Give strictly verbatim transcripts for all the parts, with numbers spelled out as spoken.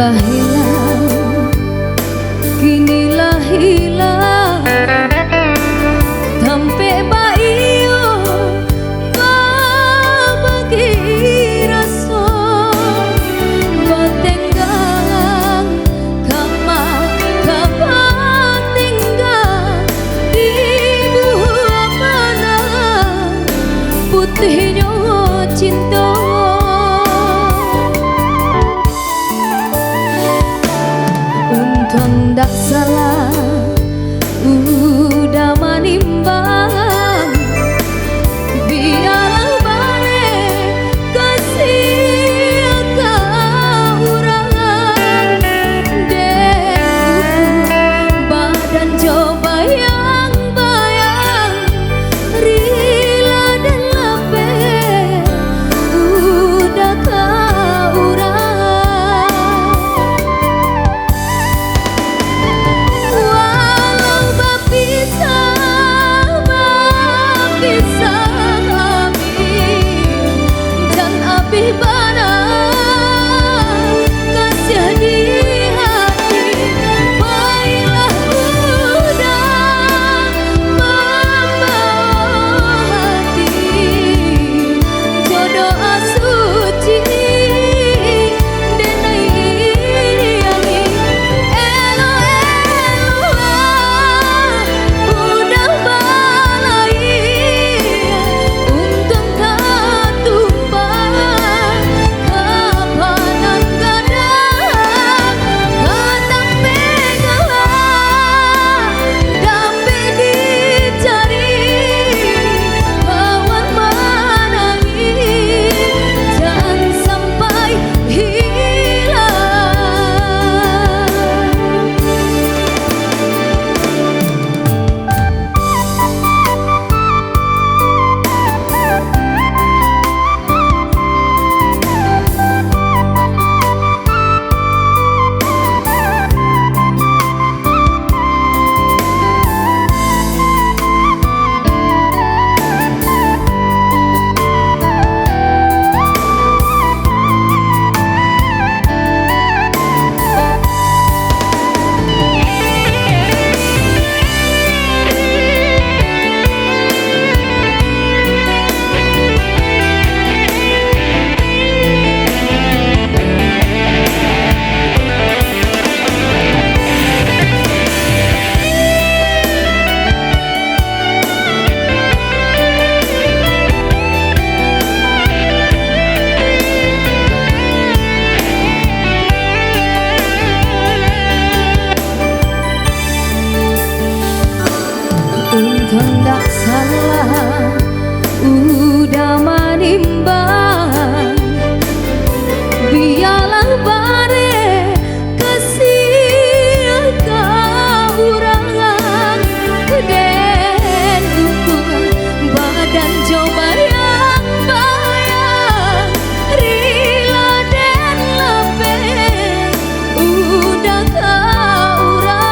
Hilang, kini lah hilang, tampek baiyo babagi raso, batenggang, kama ka batenggang, di buah panah putihnyo cinto. Untuang ndak salah Uda manimbang, bialah bareh kasih ka urang. Dek ukur badan jo bayang-bayang, rila den lapeh Uda ka urang. Walau bapisah, bapisah abih, jan abih bana kasih di hati. Bailah Uda mambawa hati jo doa suci, den iriangi. Elok-eloklah Uda balaia, untuang katumpah ka padang gadang, ka tampek galak, dapek dicari kawan manangih, jan sampai hilang. Untuang ndak salah Uda manimbang, bialah bareh kasih ka urang. Den ukur badan jo bayang-bayang, rila den lapeh Uda ka urang.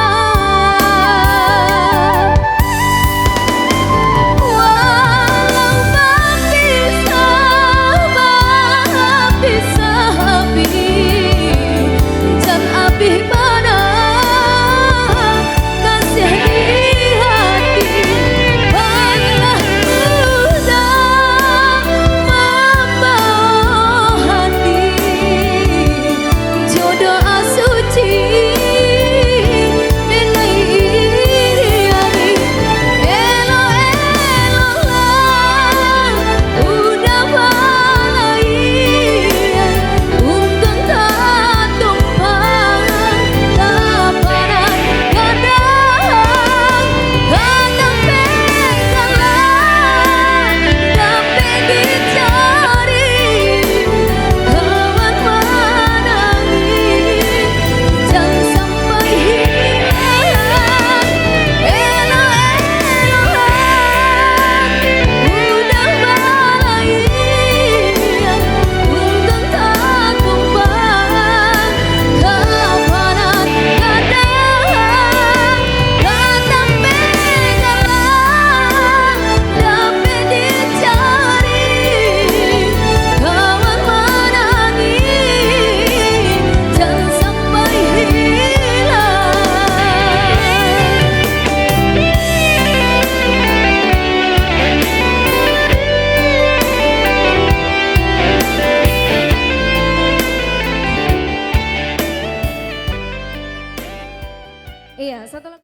Walau bapisah, bapisah abih, jan abih bana kasih di hati. Bailah Uda mambawa hati jo doa suci, den iriangi. Elok-eloklah Uda balaia, untuang katumpah Satu lagu.